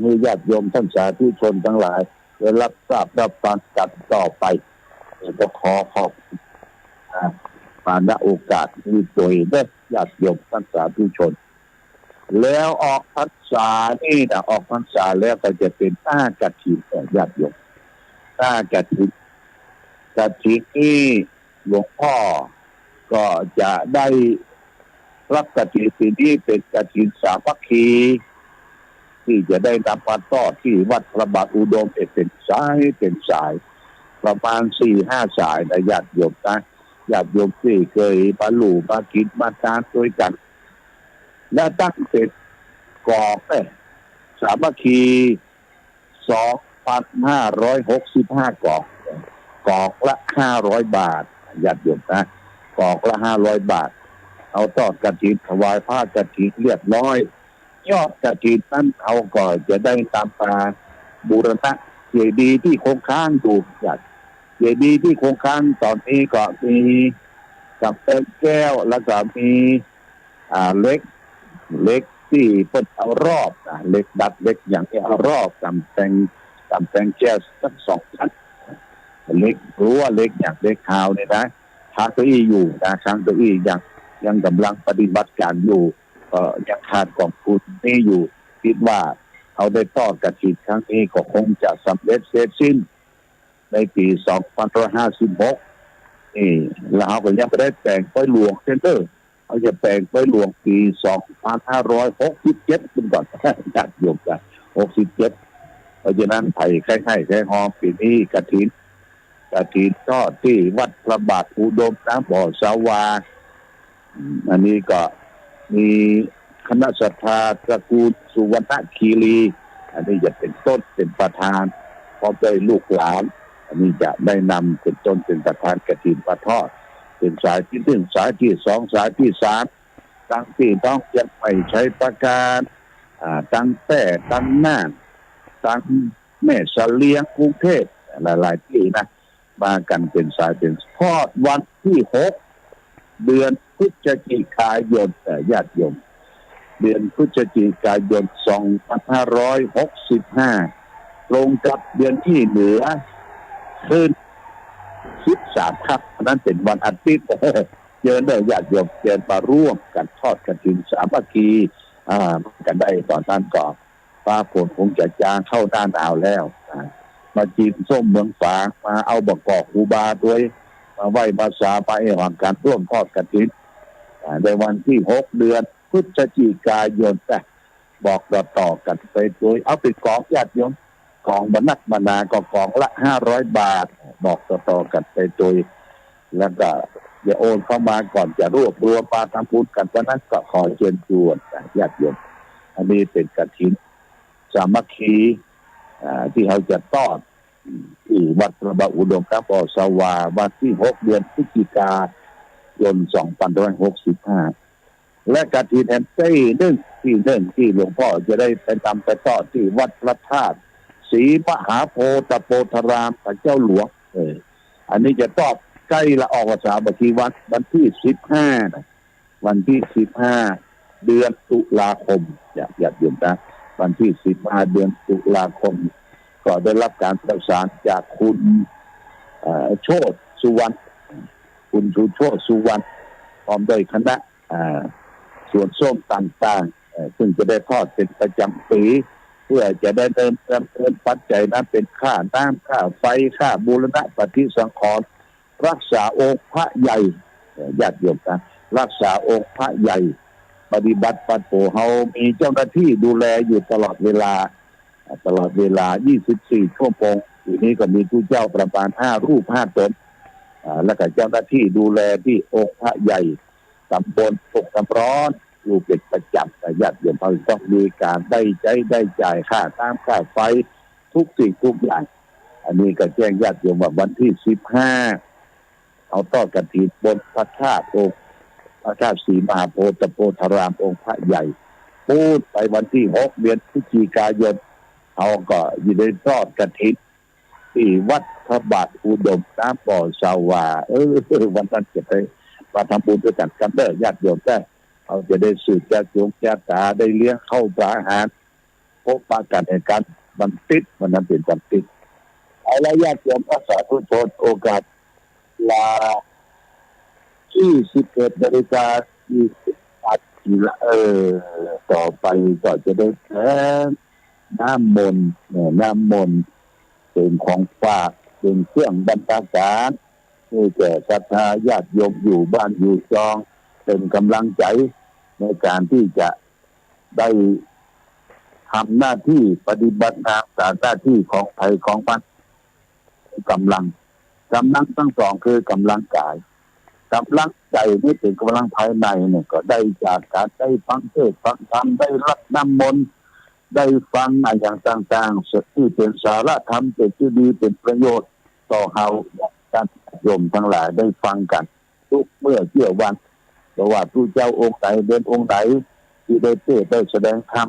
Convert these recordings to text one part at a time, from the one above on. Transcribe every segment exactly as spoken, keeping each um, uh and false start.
หื้อญาติโยมต้านสาธุชนตังหลายได้ฮับทราบฮับฟังกั๋นต่อไป ก็ขอขอบคุณ อ่า มา ณ โอกาสนี้โดยเต๊อะ ญาติโยมต้านสาธุชน แล้วออกพรรษานี่นะ ออกพรรษาแล้วก็จะเป๋นหน้ากฐิน เอ่อ ญาติโยม หน้ากฐิน กฐินนี่หลวงพ่อก็จะได้ฮับกฐินปี๋นี้เป๋นกฐินสามัคคี ตี้จะได้นำมาทอดตี้วัดพระบาทอุดมเนี่ยเป๋นสายเป๋นสาย ประมาณสี่ห้าสายนะ ญาติโยมนะ ญาติโยมตี้เกยมาหลู่มากิ๋นมาตานตวยกั๋น และตั้งเป๋นก๋อง เอ้ย สามัคคี สองพันห้าร้อยหกสิบห้าก๋อง ก๋องละห้าร้อยบาท ญาติโยมนะ ก๋องละห้าร้อยบาท เอาทอดกฐินถวายผ้ากฐินเรียบร้อย ยอดกฐินนั้นเฮาก็จะได้นำมาบูรณะเจดีย์ตี้คงค้างอยู่ ญาติ เจดีย์ตี้คงค้างต๋อนนี้ก็มีก๋ำแพงแก้ว แล้วก็มี อ่า เหล็ก เหล็กตี้เปิ้นเอารอบนะ เหล็กดัดเหล็กหยังเนี่ยเอารอบก๋ำแพง ก๋ำแพงแก้วสักสองชั้น เหล็กรั้วเหล็กหยังเหล็กคาวเนี่ยนะ ค้างเก้าอี้อยู่นะ ค้างเก้าอี้ยัง ยังก่ำลังปฏิบัติก๋านอยู่ เอ่อ ยังขาดก๋องทุนนี้อยู่ กึ๊ดว่าเฮาได้ทอดกฐินครั้งนี้ก็คงจะสำเร็จเสร็จสิ้น ในปี๋สองพันห้าร้อยห้าสิบหก นี่ แล้วเฮาก็ยังบ่ได้แป๋งปอยหลวงเต้อ เฮาจะแป๋งปอยหลวงปี๋สองพันห้าร้อยหกสิบเจ็ด พุ้นก่อน ญาติโยมจ้ะ หกสิบเจ็ด เพราะฉะนั้นใผใค่ใค่ฮอมปี๋นี้กฐิน กฐินทอดตี้วัดพระบาทอุดมน้ำบ่อสาวา อืม อันนี้ก็มีคณะศรัทธาตระกูลสุวรรณคีรี อันนี้จะเป๋นต้นเป๋นประธาน พร้อมด้วยลูกหลาน อันนี้จะได้นำเป๋นต้นเป๋นประธานกฐินมาทอด เป๋นสายตี้หนึ่ง สายตี้สอง สายตี้สาม ตังตี้น้องเจียงใหม่ ชัยปราการ อ่า ตังแป้ ตังน่าน ตังแม่เสลียง กรุงเทพฯ หลายๆ ตี้นะ มากั๋นเป๋นสายเป๋น ทอดวันตี้หก เดือนพฤศจิกายน เอ่อ ญาติโยม เดือนพฤศจิกายน สองพันห้าร้อยหกสิบห้า ตรงกับเดือนตี้เหนือขึ้นสิบสามค่ำ อันนั้นเป๋นวันอาทิตย์ เจิญเต๊อะ ญาติโยม เจิญมาร่วมกั๋นทอดกฐินสามัคคี อ่า กั๋นได้ต๋อนนั้นก็ ฟ้าฝนคงจะจาง เข้าหน้าหนาวแล้ว อ่า มากิ๋นส้มเมืองฝาง มาเอาบ่ากอกครูบาตวย มาไหว้มาสา มาเอหวังกั๋นร่วมทอดกฐิน อ่า ในวันตี้หก เดือนพฤศจิกายนนะ บอกต่อๆ กั๋นไปตวย เอาเป๋นก๋อง ญาติโยม ก๋องบ่นักบ่หนา ก็ก๋องละห้าร้อยบาท บอกต่อๆ กั๋นไปตวย แล้วก็อย่าโอนเข้ามาก่อน จะรวบรวมมาทำบุญกั๋น วันนั้นก็ขอเจิญจวนนะ ญาติโยม อันนี้เป๋นกฐินสามัคคี อ่า ตี้เฮาจะทอด ตี้วัดพระบาทอุดมน้ำบ่อสาวา วันตี้หก เดือนพฤศจิกายน สองพันห้าร้อยหกสิบห้า และกฐินแหมตี้นึ่ง ตี้นึ่งตี้หลวงพ่อจะได้ไปนำไปทอดตี้วัดพระธาตุศรีมหาโพธิ์ตะโพธาราม พระเจ้าหลวง เออ อันนี้จะทอดใก้ละออกพรรษาบ่กี่วัน วันตี้สิบห้านะ วันตี้สิบห้า เดือนตุลาคม ญาติ ญาติโยมนะ วันตี้สิบห้า เดือนตุลาคม ก็ได้ฮับก๋านประสานจากคุณ เอ่อ โชติ สุวรรณ คุณสุโชติ สุวรรณ พร้อมด้วยคณะ อ่า สวนส้มต่างๆ เอ่อ ซึ่งจะได้ทอดเป๋นประจ๋ำปี๋ เปื้อจะได้เติม เติม เติมปัจจัยนั้นเป๋นค่าน้ำ ค่าไฟ ค่าบูรณะปฏิสังขรณ์ ฮักษาองค์พระใหญ่ เอ่อ ญาติโยมนะ ฮักษาองค์พระใหญ่ ปฏิบัติปัดโปเฮามีเจ้าหน้าตี้ดูแลอยู่ตลอดเวลา อ่า ตลอดเวลา ยี่สิบสี่ ชั่วโมง ตี้นี้ก็มีตุ๊เจ้าประมาณห้ารูปห้าต๋น อ่า แล้วก็เจ้าหน้าตี้ดูแลตี้องค์พระใหญ่ ต๋ำบลโคกน้ำร้อน อยู่เป๋นประจ๋ำนะ ญาติโยมเฮาต้องมีก๋านได้ใจ๊ได้จ่ายค่าน้ำค่าไฟ กู้สิ่งกู้อย่าง อันนี้ก็แจ้งญาติโยมว่าวันตี้สิบห้า เฮาทอดกฐินบนพระธาตุองค์ พระธาตุศรีมหาโพธิ์ตะโพธารามองค์พระใหญ่ ปู๊นไปวันตี้หก เดือนพฤศจิกายน เฮาก็จะได้ทอดกฐินตี้วัดพระบาทอุดมน้ำบ่อสาวา เออ วันนั้นจะได้มาทำบุญตวยกั๋น กำเนิดญาติโยมได้ เฮาจะได้สืบจาจงจาต๋า ได้เลี้ยงข้าวปลาอาหาร พบปะกั๋นในก๋านวันติ๊ด วันนั้นเป๋นวันติ๊ด เอาละญาติโยมพระสาธุชน โอกาสเวลา ยี่สิบเอ็ดนาฬิกายี่สิบนาทีละ เออ ต่อไปก็จะได้แจกน้ำมนต์ เนี่ย น้ำมนต์เป๋นของฝาก เป๋นเครื่องบรรณาก๋าน หื้อแก่ศรัทธาญาติโยมอยู่บ้านอยู่จอง เป๋นก๋ำลังใจ๋ในก๋านตี้จะได้ทำหน้าตี้ปฏิบัติงานต๋ามหน้าตี้ของใผของมัน ก๋ำลัง ก๋ำลังตังสองคือก๋ำลังก๋าย ก๋ำลังใจ๋นี่เป๋นก๋ำลังภายในเนี่ย ก็ได้จากก๋านได้ฟังเทศน์ฟังธรรม ได้รดน้ำมนต์ ได้ฟังอะหยังต่างๆ ตี้เป๋นสาระธรรม เป๋นตี้ดี เป๋นประโยชน์ต่อเฮา ญาติโยมตังหลายได้ฟังกั๋น กู้เมื่อเกื้อวัน บ่ว่าพระเจ้าองค์ใด เณรองค์ใด ตี้ได้เตสน์ได้แสดงธรรม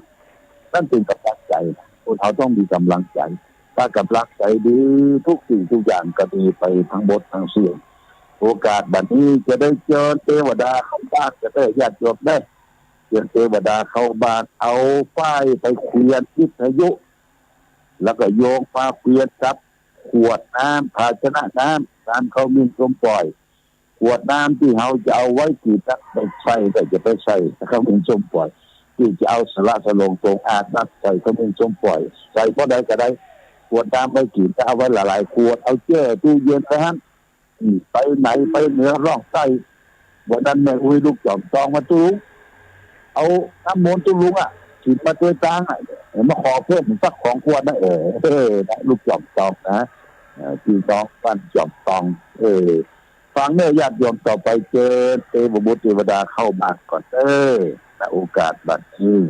นั้นเป๋นก๋ำลังใจ๋ คนเฮาต้องมีก๋ำลังใจ๋ ถ้าก๋ำลังใจ๋ดี กู้สิ่งกู้อย่างก็ดีไปตังหมดตังสิ้น โอกาสบัดนี้จะได้เจิญเตวดาเข้าบ้าน จะได้ญาติโยมได้ เจิญเตวดาเข้าบ้าน เอาฝ้ายไปเขวียนวิทยุ แล้วก็โยงมาเขวียนกับขวดน้ำ ภาชนะน้ำ น้ำข้าวหมิ่นส้มป่อย ขวดน้ำตี้เฮาจะเอาไว้กิ๋นนั้นไปใส่ ก็จะไปใส่ข้าวหมิ่นส้มป่อย ตี้จะเอาสละสลงตรงอาดนั้นใส่ข้าวหมิ่นส้มป่อย ใส่เมื่อใดก็ได้ ขวดน้ำไว้กิ๋น ก็เอาไว้หลายๆ ขวด เอาแจ้ตู้เย็นไว้หั้น อืม ไปไหนไปเหนือร่องใต้ วันนั้นแม่อุ๊ยลูกจ๋อมตองว่า ตุ๊ลุง เอาน้ำมนต์ตุ๊ลุงอะ กิ๋นมาตวยตางอะ มาขอเพิ่มสักสองขวดนะ เออ เออ นะ ลูกจ๋อมตองนะ เออ พี่น้องบ้านจ๋อมตอง เออ ฟังเน่อญาติโยม ต่อไปเจิญเตวบุตรเตวดาเข้าบ้านก่อนเน่อ ณ โอกาสบัดนี้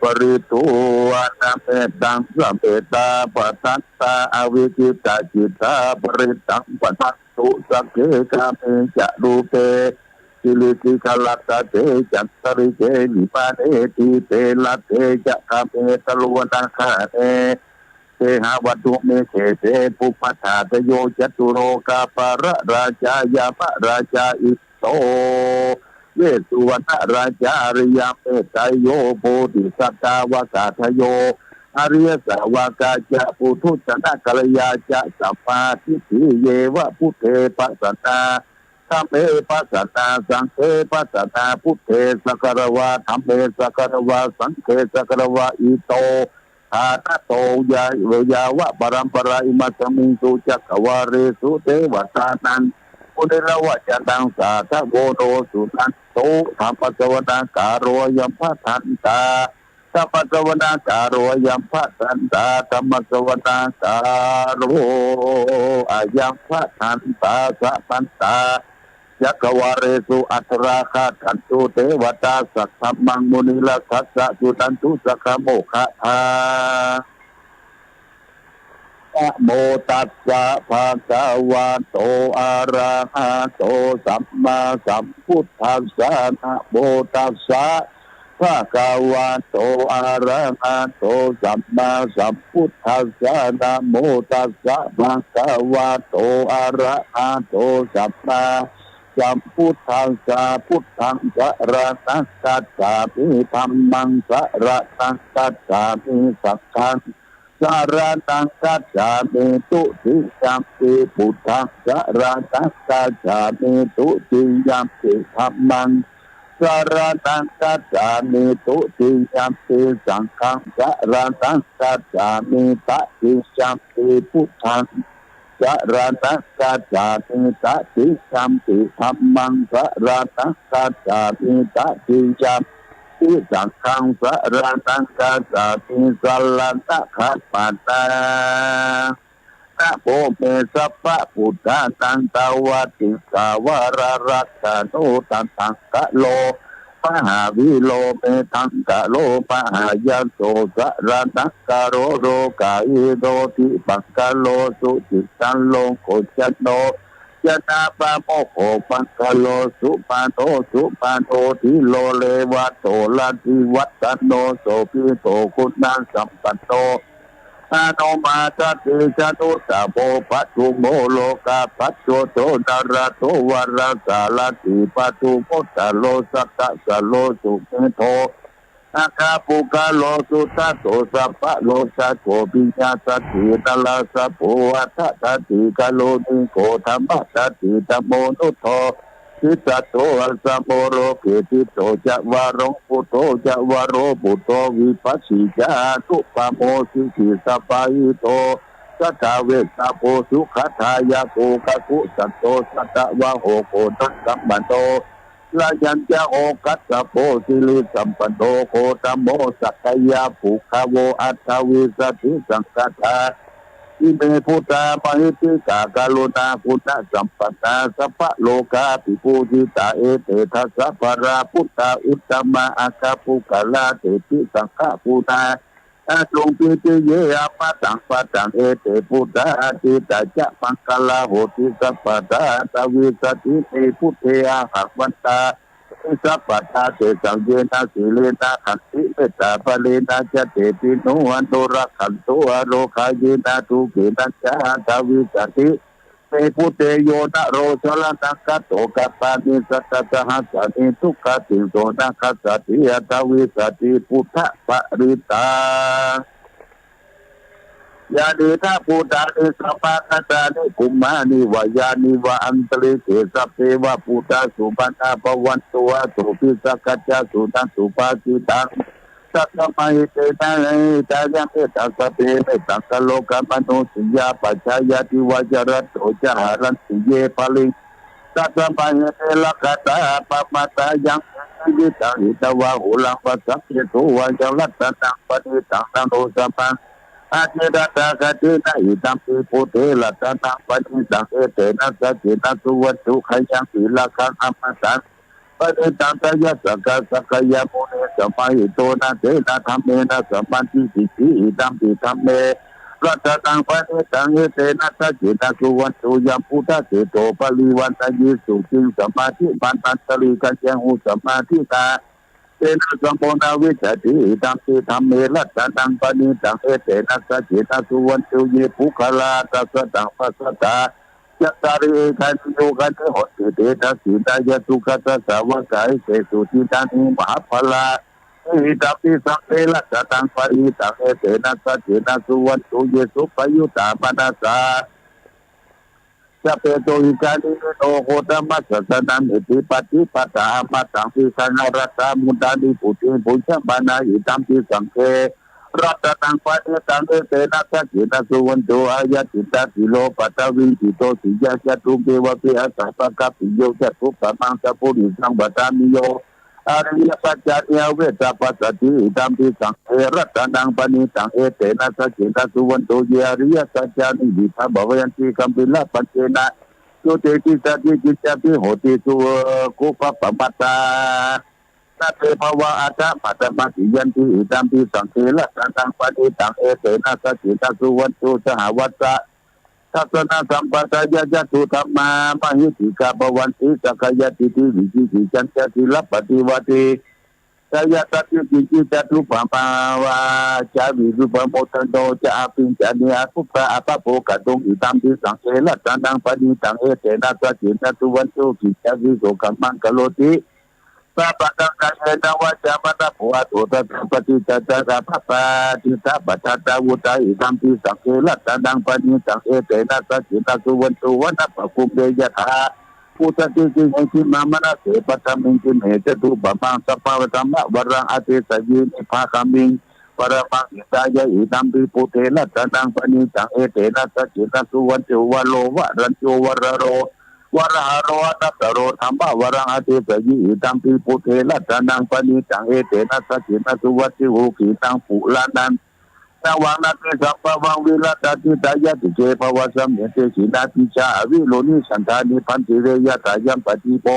ปริตวานะเมตตัง สะเมตตาปะทันตา อวิกขิตาจิตตา ปริตตังปะทันตุ สักเข กาเม จะ รูเป กิริสิขรัตตะเต จันตริเข วิมาเน ทีเป รัตเต จะ คาเม ทะโล นะคาเน เกหะวัตถุ เมเขเส ปุพพะทาตโย จตุโลกะปาละราชา ยมะราชา อินโด เวสสุวรรณราชา อริยะเมตไตรโย โพธิสัตตาวากาทโย อริยสาวกาจะ ปุถุชนกัลยาจะ สัมมาทิฏฐิเยวะ พุทเท ภะสะนา ธัมเม ภะสะนา สังเข ภะสะนา พุทเท สักขะระวา ธัมเม สักขะระวา สังเข สักขะระวา อิโต ฐานะโต ยะ ยาวะปะรัมปะรา อิมัสมิงสุ จักขวาเลสุ เตวะตานัง มุนิระวะจะนัง สาธะโว โน สุนันตุ ธัมมะสะวะนะกาโล อะยัมภะทันตา ธัมมะสะวะนะกาโล อะยัมภะทันตา ธัมมะสะวะนะกาโล อะยัมภะทันตา สะมันตา จักขวาเลสุ อัตถะราคะขันตุ เตวะตา สัทธัมมัง มุนิราคัสสะ สุนันตุ สักขะโมคคะทา นะโมตัสสะ ภะคะวะโต อะระหะโต สัมมาสัมพุทธัสสะ นะโมตัสสะ ภะคะวะโต อะระหะโต สัมมาสัมพุทธัสสะ นะโมตัสสะ ภะคะวะโต อะระหะโต สัมมาสัมพุทธัสสะ พุทธังสะระณังคัจฉามิ ธัมมังสะระณังคัจฉามิ สังฆังสะระณังคัจฉามิ ตุติยัมปิพุทธังสะระณังคัจฉามิ ตุติยัมปิธัมมังสะระณังคัจฉามิ ตุติยัมปิสังฆังสะระณังคัจฉามิ ตติยัมปิพุทธังสะระณังคัจฉามิ ตติยัมปิธัมมังสะระณังคัจฉามิ ตติยัมปิสังฆังสะระณังคัจฉามิ สะระณะขะมะนะ นะโม เม สัพพะพุทธานัง ตาวัติงสาวารารักขานุ ตะทังคะโล มหาวีโร เมทังคะโล มหายะโส สะระณังคะโล โรกาหิโต ทิปังคะโล สุจิตตัง โลโกจจโน จนะปะโมคโข มังคะโล สุปะโน สุปะโน ธีโร เรวะโต รัตติวัตตะโน โสภิโต คุณสัมปันโน อนุมาทะเตชะนุตตะโม ปทุมโม โลกาปัจโจโต นรโต วรสารถี ปทุมโมตตะโร สัตตะสะโร สุเมโธ อะคะปุคคโล สุทัสโส สัพพะโลกโก ปิยะสัตถิ นรสโส อัฏฐสัตถิ การุณิโก ธัมมะสัตถิ ธัมโมนุสสา สิสัตโต อัสสโม โลเก ทิฏฐโต จะวโร ปุตโต จะวโร ปุตโต วิภัชชี จะอนุปโม สิกิสสาปะหิโต สัตถาเวสสโภ สุขะทายะโก กะกุสัตโต สะตะวะโห โกณฑักขมโน รายัญจะโอคัสสโภ สิริสัมปันโน โคตโม สักยะปุคคโว อัฏฐวิสสัตถิสังฆัฏฐา อิเม พุทธา มหิทธิกา กรุณาคุณสัมปันนา สัพพะโลกาภิปูจิตา เอเต ทัสสะ ปะรา พุทธา อุตตมะ อะคะปุคคลา เตปิ สังฆะปูนา อะสุง ปิติเย อะมะตัง ปะตัง เอเต พุทธา อาทิตตา จะมังคลา โหติ สัปปะทา อัฏฐวิสสัตถิ เม พุทเท อะหัง วันตา มิ สัปปะทา เตสัง เยนะ สีเลนะ ขันติ เมตตา บะเลนะ จะ เตปิ โน อนุรักขันตุ อะโรคาเยนะ ทุกเขนะ จะ อัฏฐวิสสัตถิ เม พุทเท โยนะ โร สะระณัง คัตโต คัตถามิ สัตถะ สะหัสสานิ ทุกขะติง โสนะ คัสสาติ อัฏฐวิสสัตถิ พุทธปะริตตัง ยานีทัพพุทธานิ สะมะกะตานิ ภุมมานิ วะยานิ วะ อันตะริกเข สัพเพ วะ พุทธา สุมาณา ภะวันตุ อะโสภิ สักขะจะ สุนันตุ ภาสิตัง ตัสสะมะ เอเตนะ หิตายัม เมตตัง สัพเพ เมตตัง กะโร กะ มะนุสสะยา ปัจจายัตถิ วะ จะรัตโต จะ หะรันติ เย ปะริง ตัสสะมะ เอเต รักขะตา อัปปะมาตา ยัง กิง จีวิตัง หิตวา โห รัง วะ สังเข สุ วะ ยัง รัตตะนัง ปะณิตัง นะ โน สะมัง อะทิ ตถาคะเตนะ อิดัมปิ พุทเท รัตตะนัง ปะณิตัง เอเตนะ สัคเขนะ สุวัตถุ ขะยัง ปิ รักขัง อมะตัง ปะณิตัง ทะยัสสะ สักกะยะ มุนิ สะมะหิตโต นะ เตนะ ธัมเมนะ สะมัง กิง จีวิ อิดัมปิ ธัมเม รัตตะนัง ปะณิตัง เอเตนะ สัคเขนะ สุวัตถุ ยัง พุทธะ เขโต ปะริวะนะยิสุ กิง สะมาธิ มานันตะริ ขะยัง หุ สะมาธินา เตนะ สะโม นะ วิชชาติ อิดัมปิ ธัมเม รัตตะนัง ปะณิตัง เอเตนะ สัคเขนะ สุวัตถุ เย ปุคคะลา อัตถะสะตัง ปัสสะทา ยัตถาริ เอทานิ โยทานิ โหติ เตถะสี นายะ สุขัสสะ สาวะกา เอเตสุ ทินนานิ มหะพลานิ อิดัมปิ สังฆะ รัตตะนัง ปะณิตัง เอเตนะ สัคเขนะ สุวัตถุ เย สุปะยุตตะ มะนะสา สัพเพ โตหิกานิ วิโน โหตะมะสะสะนะ เมถิ ปะฏิปะทา อะมะตัง วิคัง อะระทะ มุตา นิพพุติ ภุญญะมานา อิดัมปิ สังฆะ รัตตะนัง ปะณิตัง เอเตนะ สัคเขนะ สุวัตถุ อะยะทิตถะ สีโล ปัทวิง สิโต สียะ จะตุมเป วะเป อะสสะ ปะกะปิโย จะตุปปะมัง สะปุริสัง วะทามิ โย อะริยะสัจจานิ อะเวสสะ ปัสสัตถิ อิดัมปิ สังฆะ รัตตะนัง ปะณิตัง เอเตนะ สัคเขนะ สุวัตถุ เย อะริยะสัจจานิ ทิฏฐา ภะวะยันติ กัมภีระ ปัจเจนะ จุติ ติสสะติ กิจจะ ติโหติ สุขุปปะมัตตา นะ เต ภะวะ อะถะมะ ธัมมา ติยันติ อิดัมปิ สังฆะ รัตตะนัง ปะณิตัง เอเตนะ สัคเขนะ สุวัตถุ สหวัสสะ ทัสสะนะ สัมปะทายัสสะ สุธัมมา มะหิทธิกา ภะวันติ สักกายะทิฏฐิ วิจิกิจฉันทะ ศีลปะติปทา ทะยัสสะติ กิงจิ จะตุปปะมา วา จา วิรุปปะโมทะโน จะ อะภิญญานิ อะปุพพะ อะปะโภคะตุง อิดัมปิ สังฆะ รัตตะนัง ปะณิตัง เอเตนะ สัคเขนะ สุวัตถุ กิจจา วิโส ขะมัง กะโรติ สะปะทัง กาเยนะ วาจา มะนะ โว อะโถ ทัสสะ ปะติจจา สะปะปะ ทิฏฐะ ปะทัตตา วุตตา อิดัมปิ สังฆะ รัตตะนัง ปะณิตัง เอเตนะ สัคเขนะ สุวัตถุ วะนะปะคุมเภ ยะถา ภูตะ กิงคิมะ มะนะเส ปัทถะมิง คิมเห จะตุปปะมัง สะปะวะ ธัมมะวะรัง อะเทสะยี นิพพาคามิง ปะระมัง หิตายะ อิดัมปิ พุทเท รัตตะนัง ปะณิตัง เอเตนะ สัคเขนะ สุวัตถุ วะโร วะรัญโญ วะระโร วะระหะโร อะทัสสะโร ธัมมะวะรัง อะเทสะยี อิดัมปิ พุทเท รัตตะนัง ปะณิตัง เอเตนะ สัคเขนะ สุวัตถุ ขีณัง ปุราณัง นะวัง นะเต สัมภะวัง วิรัตตะ ทิฏฐายะ ติเข ภะวะสะเม เต ขีณาภิชา อะวิโรณา นิสันทา นิพพันติ เว ยะถา ยัมปะตีโป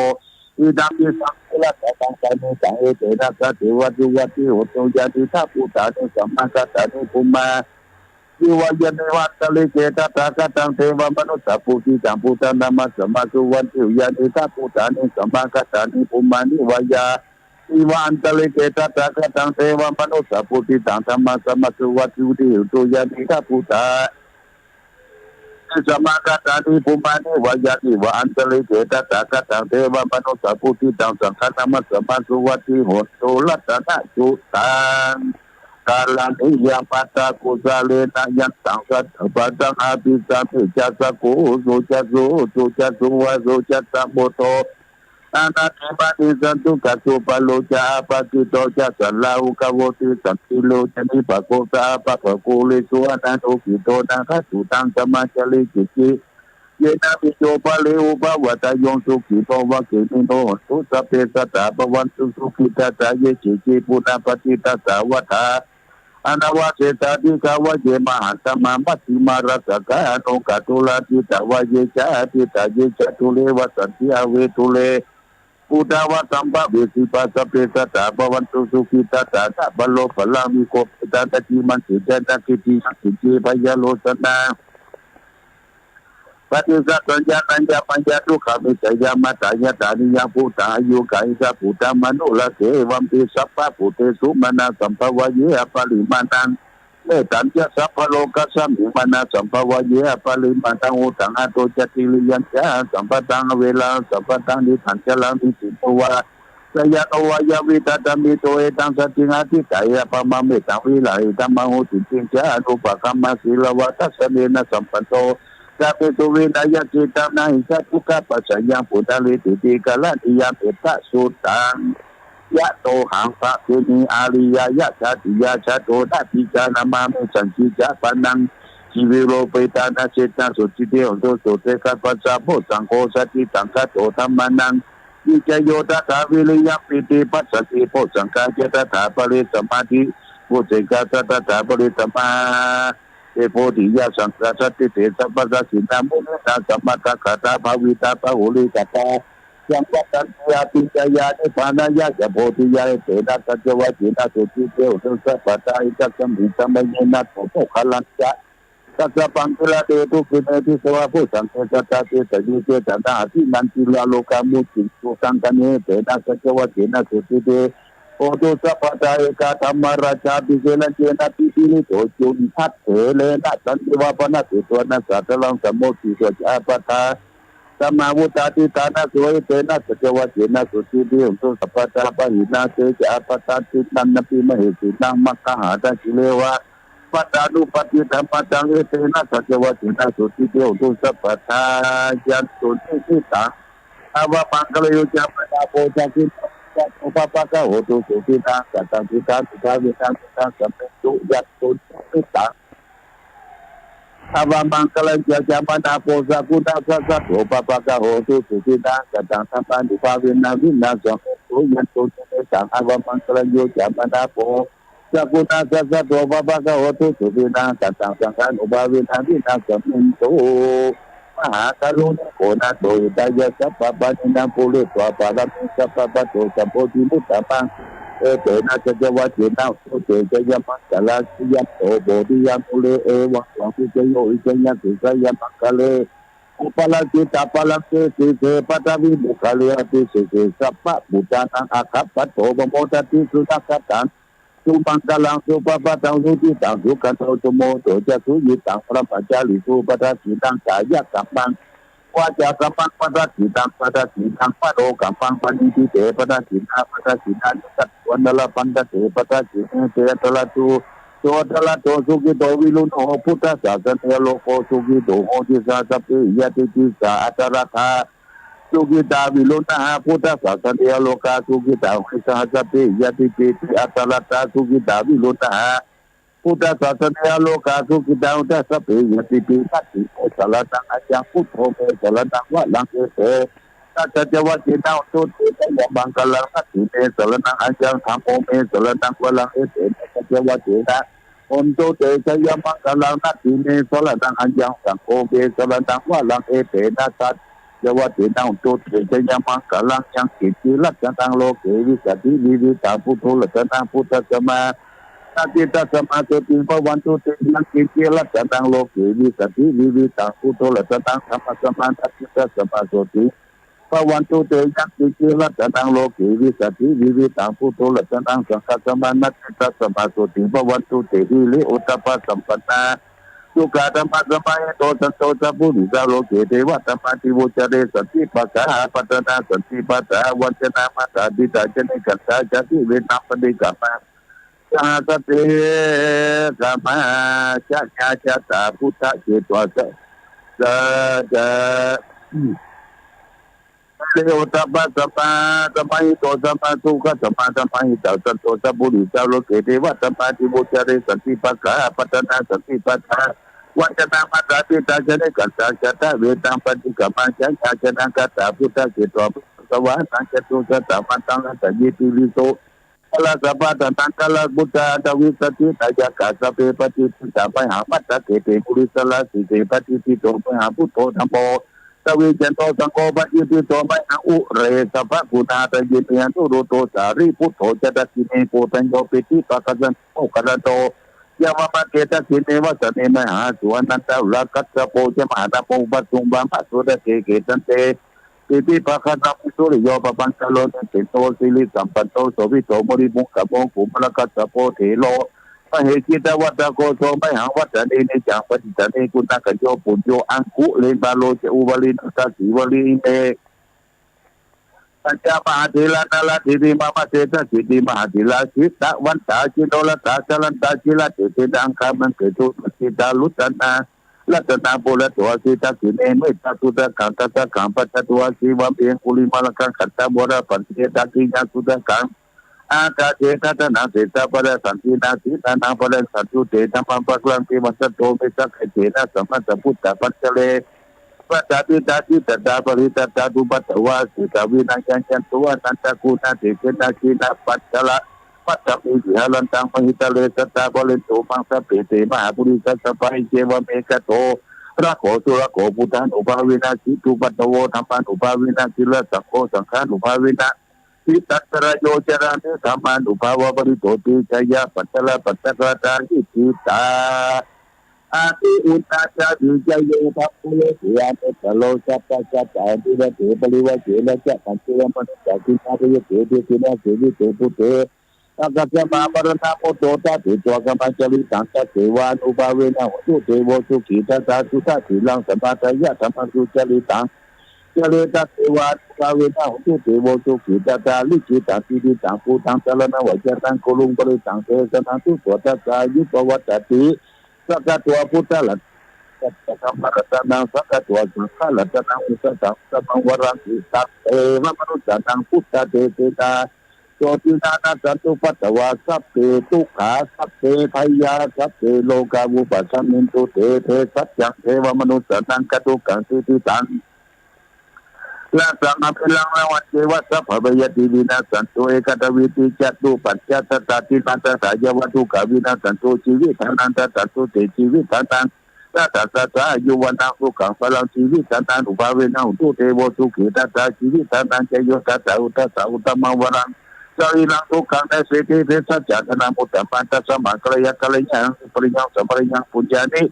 อิดัมปิ สังฆะ รัตตะนัง ปะณิตัง เอเตนะ สัคเขนะ สุวัตถุ ยานิทัพพุทธานิ สะมะกะตานิ ภุมมานิ วะยานิ วะ อันตะริกเข ตถาคะตัง เทวะ มะนุสสะ ปูจิตัง พุทธัง นะมะสะมา สุวัตถุ ยานิทัพพุทธานิ สะมะกะตานิ ภุมมานิ วะยานิ วะ อันตะริกเข ตถาคะตัง เทวะ มะนุสสะ ปูจิตัง นะมะสะมา สุวัตถุ ยานิทัพพุทธา สมากัตตานิ ภูมานิ วายานิ วาอันตะลิเข ตถาคตัง เทวะมนุสสาปูจิตัง สังฆัง นะมัสสามา สุวัตถิโหนตุ รัตนะสุตตัง กะระณียัง ปัตตะกุสะเลนะ ยันตัง สัตถะปัตตัง อะภิสาเม จัสสะ โก สุจัสสุ สุจัสสุ วา สุจัสสะ บุตโต อานาทิมานิ สันตุขัสสุ ปะโลจะ อะปะกิตโตจะ สัลลาหุกะโวติ สันติโลจะ นิปะโก สะ อะปะกะโก เลสุ อะนานุกิตโต นาคัสสุตัง สะมาจาริ กิจจิ เยนะ มิจโฉ ปะเร อุปะวัตตะโย สุขิโน วะเขมิโน โหนตุ สัพเพ สัตตา ภะวันตุ สุขิตัตตา เย เขจิ ปุณะปะทิตัสสะ วัฏฐา อะนะวะเสสา ติสสะ วะเย มหาสมา มัชฌิมา รัสสะกา อะโนกา ทุลา ทิตาวะ เย จะ อาทิตา เย จะ ทุเร วะสันติ อะเว ทุเร ปุทธาวะ สัมภะเวสีปา สัพเพ สัตตา ภะวันตุ สุขิตัตตา นะปะโลปะรัง นิโคปะตา นะจีมังเสจะ นะกิจจิยัง กิจจิ พะยะโลสนา ปะทิสสะ สัญญา นัญญะ มะยะ ทุกขะ เมตตะยะ มะตะยะ ฐานิยัง พุทธัง อายุกะหิงสะ พุทธัง มะนุรักเข เอวัมปิ สัพพะ พุทเทสุ มานะ สัมภะวะเย อะปะริมาณัง เมตตัญจะ สัพพะโลกัสสะมิง มานะ สัมภะวะเย อะปะริมาณัง อุทธัง อะโธ จะ ติริยัญจะ สัมปะทัง อะเวรัง สัมปะทัง นิทัญจะรัง นิสินโน วะ สะยาโน วะ ยะวิทัตตะ มิตโต เอตัง สันติง อะธิฏฐะเย อะปะมา เมตตัง วิหะเร ธัมมานุสติง จะ อนุปะกัมมะ สีลาวะ ทัสสะเนนะ สัมปันโน กาเมสุ วินะยะจิตตัง นะหิงสะ ทุกขะปัจจยัง ปุนะเรติติ กะระณียัง เมตตะสุตตัง ยะโตหัง ภะคินี อาริยะยะ ชาติยะ ชาโต นะปิจา นะมามิ สันติจะ ปะนัง จีวิโรเปตา นะเสสา โสติเต โหนตุ โสเต สัพพัสสะ โพชฌังโค สันติสังคาโต ธัมมานัง วิจโย ตถา วิริยัง ปีติ ปัสสันติ โพชฌังคา ยะ ตถา ปะเร สมาธิ โพชฌังคา สะ ตถา ปะเร สมา เต โพธิญาณ สังคา สันติเต สัพพะทักขิณา มุนีนา สะ มะตะกะตา ภาวิตา ปะหูริกะตา ยัง วัตตันติ อะภิญญายา นิพพานายะ จะ โพธิญาณ เอเตนะ สัจจวะเจนะ โสติเต โหนตุ สัพพะทา เอกัสสะมิง สะมะเยนะ โส โมคคัลลัญจะ กัสสะปัง กิรัตเต ทุกขิเต ทิสสะ วะ โพชฌังเก สัตตา เตสะเย เจตะนา อะทินันทิรา โลกา มุจจิตุ สังคะเน เอเตนะ สัจจวะเจนะ โสติเต โหนตุ สัพพะทา เอกา ธัมมาราชา อะภิเชษเยนะ อะภินิหะติโต จุณฑัฏฐิเตนะ สันติวา ปะนะเสสะ วะนะ สาธะรัง สัมโมทิตัสสะ อะปะทา สะมา วุตตา อะธิฏฐานะโส เอเตนะ สัจจวะเจนะ โสติเต โหนตุ สัพพะทา ปะหินา เตสะ อะปะทา อะทินันนะปิ มะเหสีนัง มัคคะหานะ กิเลสวะ ปัตตานุปัสสิตัง ปัตตัง เอเตนะ สัจจวะเจนะ โสติเต โหนตุ สัพพะทา ยันตุ นิสสิตัง อะวะมังคะลัง โย จะ มะนา โพ สะ กุณา สะ สะ โส ภะ ภะ คะ โห ตุ สุขิตัง ขะ ตัง สุขัง สุภา เว นะ เว นะ สะ เม ตุ ยันตุ นิสสิตัง อะวะมังคะลัง โย จะ มะนา โพ สะ กุณา สะ สะ โส ภะ ภะ คะ โห ตุ สุขิตัง ขะ ตัง ธัมมานุภา เว นะ เว นะ สะ เม ตุ ยันตุ นิสสิตัง อะวะมังคะลัง โย จะ มะนา โพ สะ กุณา สะ สะ โส ภะ ภะ คะ โห ตุ สุขิตัง ขะ ตัง สังฆานุภา เว นะ เว นะ สะ เม ตุ มหาการุณิโก นาโถ หิตายะ สัพพะ ปาณินัง ปูเร ตวา ปาระมี สัพพะ ปะโส สัมโพธิมุตตะมัง เอเตนะ สัจจวะเจนะ โหนตุ เตชะยะมังคะลัง จะ ยันโต โพธิยะ มู เล เอวัง ตวัง วิจโย วิจยัง สุ ชะ ยะมังคะเล อุปะรักขิตา ปะรัง เต สี เส ปะทะวี ปุคคะเล อะภิเสเก สัพพะ ปุตตานัง อาคัปปะโต ปะโมดะติ สุนะกะตัง สุมังคะลัง สุภะพะตัง สุจิตัง สุขันโต สุมุโหตุ จะ สุยิตัง บะรมะจาริสุ ปะทักขิณัง กายะกัมมัง วาจากัมมัง ปะทักขิณัง ปะทักขิณัง มโนกัมมัง ปะณิทิเต ปะทักขิณา ปะทักขิณานิ กัตวานะ ละพันทะเต ปะทักขิเณ เต อัตตะระตุ โต อัตตะระโต สุขิโต วิรุณโห พุทธสาสะเน อะโรโก สุขิโต โหติ สะ สัพเพหิ ญาติปิ สะ อัตตะระตา สุขิตา วิรุณหา พุทธสาสะเน อะโรกา สุขิตา โหติ สะ สัพเพหิ ญาติปิ สะ อัตตะระตา สุขิตา วิรุณหา พุทธสาสะเน อะโรกา สุขิตา โหติ สะ สัพเพหิ ญาติปิ นัตถิเม สะระณัง อัญญัง พุทโธ เม สะระณัง วะรัง เอเตนะ สัจจวะเจนะ โหนตุ เตชะยะมังคะลัง นัตถิเม สะระณัง อัญญัง ธัมโม เม สะระณัง วะรัง เอเตนะ สัจจวะเจนะ โหนตุ เตชะยะมังคะลัง นัตถิเม สะระณัง อัญญัง ธัมโม เม สะระณัง วะรัง เอเตนะ สัจจวะเจนะ โหนตุ เตชะยะมังคะลัง ยังกิญจิ รัตตะนัง โลเก วิสสาติ วิวิธัง พุทโธ รัตตะนัง พุทธัสสะ มานะทิฏฐัสสะ มา โสติง ภะวันตุ เต ยังกิญจิ รัตตะนัง โลเก วิสสาติ วิวิธัง พุทโธ รัตตะนัง ธัมมัสสะ มานะทิฏฐัสสะ มา โสติง ภะวันตุ เต ยังกิญจิ รัตตะนัง โลเก วิสสาติ วิวิธัง พุทโธ รัตตะนัง ธัมมัสสะ มานะทิฏฐัสสะ มา โสติง ภะวันตุ เต หิริโอตตัปปะสัมปันนา สุขะธัมมะสมาหิโต สันโต สัพพุริสา โลเก เทวะธัมมาธิโวจาเร สันติปะกะหา ปัตตานา สันติปะทา วัจจานา มาตาปิตา จะเนกัตตา จะทิเวนัง ปฏิกรรมา สหัสเต กรรมา จะญาจะตา พุทธะเจตวาสะ สะ จะ เทวะธัมมะสมา สมาหิโต สัมมาสุขะธัมมะ สมาหิตา สันโต สัพพุริสา โลเก เทวะธัมมาธิโวจาเร สันติปะกะหา ปัตตานา สันติปะทา วัจจานา มาตาปิตา จะเนกัตตา จะทะเวนัง ปฏิกรรมา จะญาจะนาคาตา พุทธะเจตวาสะ สวาหานัง จะตุสัตตะมัตตัง รัตเยติวิโส พะระสะปะทะนัง คาละปุตตา ทวิสัชชินายะกา สัพเพ ปะฏิฏฐิตา มะหัง มัตตะเขเต ปุริสะลาสิเส ปะฏิฏฐิโต มะหัง พุทโธ ธัมโม ทวิจันโต สังโฆ ปะฏิฏฐิโต มะหัง อุเรสะภะกุณาทะเย มะหัง อนุรุตโธ สารีปุตโธ จะ ทักขิเณ โกณฑัญโญ ปินดิภะคะสันติ โมคคัลลาโน ยะมะมะเก ทักขิเณ วะสะเน มะหัง สุอานันทะ อุรากัสสะโป จะ มหานะโม อุปะสังวะมะ สุรเก เกตันเต ปินดิภะคะสันติ สุริโย ปะปังคะโล นิสินโต สิริสัมปันโน โสภิโต มุนิปุงกะโม กุมารกัสสะโป เถโร มะเหสี ตะวัตตะโก โส มะหัง วัตถะเน เนจัง ปะฏิฏฐาเน กุณักขะโย ปุญโญ อังคุลิมาโล จะ อุบาลี นาถา สีวะลี อิเมะ ปัญจมหาเถรา นาราเถรี มะมะ เศรษฐะเศรษฐี มหาเถรา สิทธะวันตา จินโนรัตตา จะรันตา จิระเตเสนา อังคามังเกตุ สัจจิตา ลุตตะนา รัตนาปุระโต อาสิ ทักขิเณ เมตตาสุตะขัง ทัสสะขัง ปัสสะโต อาสิ วาเม อังคุลิมาละกัง ขันตะโมระ ปัสสะเท ทักขิยาสุตะขัง อากาเส ทัตถะนัง เสสะปะระสันตินา สีนานัง ปะระสันตุเต ธัมมัง ภะคะวัง เตวะสะโต เม สักขะเจนะ สัมมาสัมพุทธะ ปัจจะเล ปัตตาปิตา จิตตา ปะริตตา ทุปัตตวา สิตา วินายัง ยันโต อนันตะกุณาเทเสนา จีนะปัจจละ มัตตะมี วิหารันตัง มหิตะเล สัตตา ปะเรนตุ มัง สัพเพ เต มหาปุริสะ สัพพะอิเทวะเม กะโต ระโข สุระโข พุทธานุภาเวนะ สิทธุปัตตโว ธัมมานุภาเวนะ สิระสังโฆ สังฆานุภาเวนะ สิตันตะระโย จารานิ ธัมมานุภาเวนะ ปะริโตติ ชยะปัจจละ ปัจจกะตา อิทธิตา อาทิอุณณาจา วิจโย ธัมโม โลเก อนุตตะโร สัพพะสัตตา อภิวัตเถ ปะริวัตเถ ระยะขันติ วะมะนุสสา ทินนา ภะยะเต เทสินา เสวิเต ปุตเต สังฆัสสะ มหาปะระณะ มุตโต ตะเต โต กะมะจะริตัง สัตเทวานุภาเวนะ โหตุ เตโว สุขี ตะถา สุตะสีลัง สมาทายะ ธัมมัง สุจาริตัง จาเร ตะเทวานุภาเวนะ โหตุ เตโว สุขี ตะถา ลิขิตัง กิตติตัง พุทธัง สะระณัง วะจะนัง กุรุง ปะริตตัง เตสะนัง สุโส ทัสสายุ ปะวัตตะติ สักขะตวา พุทธะรัต ธัมมะรัตนัง สังฆะตวา สังฆะรัตนัง อุตตะรัง ธัมมัง วะรัง หิตัง เตวะมะนุสสานัง พุทธะเตเสนา โสตินา นะสันตุ ปัตตวา สัพเพ ทุกขา สัพเพ ภยา สัพเพ โรคา วุปัสสะมินตุ เต เภสัชชัง เตวะมะนุสสานัง กะทุกขัง สุติตัง รักขัง อภะรัง นะวัญเจวะ สัพพะภัยยะติ วินาสสันตุ เอกัตตะวีติ จะตุปัจจะสัตตา ทินนา ทัสสะ ยะวะ ทุกขา วินาสสันตุ จีวิธานัง ทัสสะ สุเต จีวิธานัง ทัสสะ ทัสสะ อายุ วะนะ สุขัง พะลัง จีวิธานานุภาเวนะ โหตุ เตโว สุขี ทัสสะ จีวิธานัง จะโย ทัสสะ อุทธัสสะ อุตตะมัง วะรัง สะรีรัง สุขัง เนสิติ เภสัชชะ ทะนัง มุตตะมัน ตัสสะมะ กัลยะ กัลยะหัง สุปะริยัง สัมปะริยัง ปุญญานิ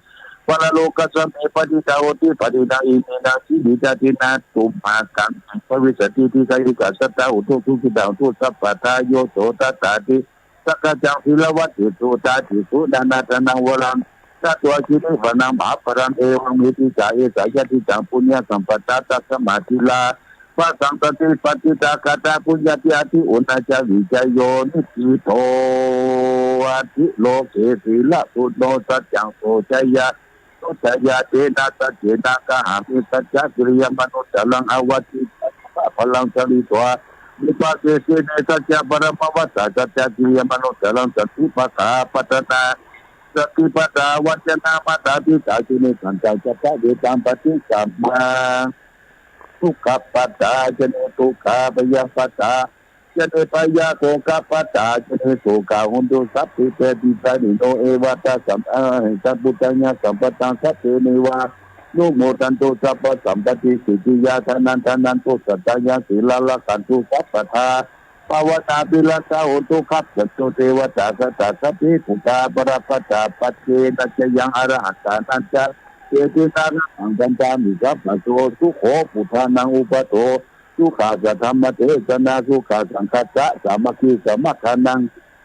ปะระโลกัสสะมิง ปะติฏฐา โหติ ปะติฏฐา อิเมนะ จีวิตา ทินนา ตุมหากัง ภะวิสสะติ ทีฆะยิกา สัตตา โหตุ สุขิตา โหตุ สัพพะทา โย โส ทัสสาติ สักขะจัง สีลาวัตถิสุ ตาติสุ ดานะ ทานัง วะรัง ทัตวา สิริวัณณัง มหาพะลัง เอวัง เม ติสา เอสา ยะทิตัง ปุญญะสัมปะทา ตัสสะมะ ทีรา ภะสัง สันติ ปะติฏฐา คาถา ปุญญา ติ อาทิอุณณาจา วิจโย นิทธิโต อัตถิโลเก สีละปุณโณ สัจจัง โส ชยะ นุชยา เตนะ สัจเจนะ กะหามิ สัจจะ กิริยะมะนุสสานัง อวัชชิตา พะลัง สะริตวา วิปากเก สีเน สัจจะ ปะระมะวัสสะ สัจจะ กิริยะมะนุสสานัง สันติปะทา ปัตตานา สันติปะทา วัจจานา มาตาปิตา จะเนกัตตา จะทะเวตัง ปะฏิกรรมา สุขะปะทา จะเน ทุกขา ภยะปะทา จะเน ภยะ โศกะปะทา จะเน โศกา โหนตุ สัพเพ เปติสานิโน เอวะ ทัสสะ อะระหัง สัมพุทธัสสะ สัมปัตตัง สัพเพ เนวา นุโมทันตุ สัพพะสัมปะติ สิทธิยา ทานัง ทานันตุ สัตตายัง สีลัง รักขันตุ สัพพะทา ภาวนา อภิรัตตา โหนตุ ขัจฉันตุ เทวะตา สัตตา สัพเพ ปุทธา บะละปะตา ปัจเจนะ จะยัง อะระหันตานันจะ เตตินา รักขัง คันธามิ สัพพะโส สุโข ปุทธานัง อุปัฏโฐ สุขัสสะ ธัมมะเทศนา สุขัสสะ สังฆัสสะ สามัคคี สะมัคคานัง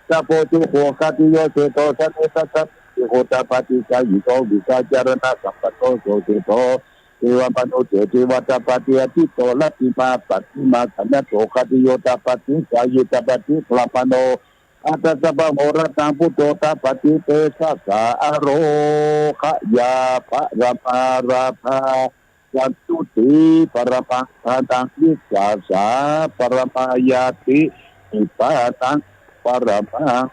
สัพโพ สุโข ขัตติโย เศรษฐโส เสนทัสสะ โหตปาติ จายิโก วิชาจารณสัมปันโน โสเศรษฐโต เทวมนุสเส เทวาตปาติ อธิตโต รัตถิมา ปัตถิมา ขันธโต ขัตติโยตปาติ สายีตปาติ พรหมโน อัตตสสะโหราตัง พุทโธตปาติ เตสะสา อโรคยา ปรมาราธา สันตุติ ปรมังธนัง วิสสาสา ปรมาญาติ นิพพานัง ปรมัง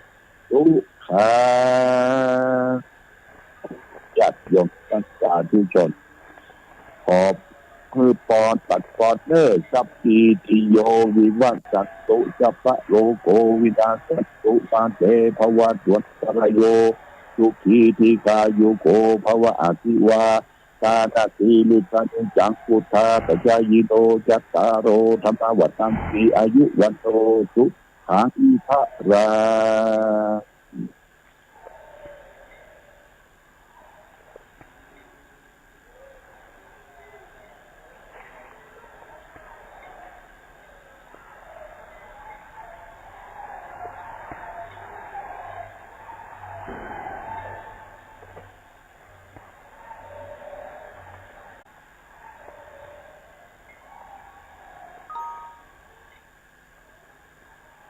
สุขัง ญาติโยมท่านสาธุชน ขอหื้อปอนปัดปอนเน่อ สัพพีติโย วิวัชชันตุ สัพพะโรโค วินาสสันตุ มาเตภวัตวันตรายโย สุขีทีฆายุโกภวะ อภิวาทานาสีลิสสะนิจจัง พุทธาปจายิโน จัตตาโรธัมมาวัฑฒันติ อายุวัณโณสุขังพลัง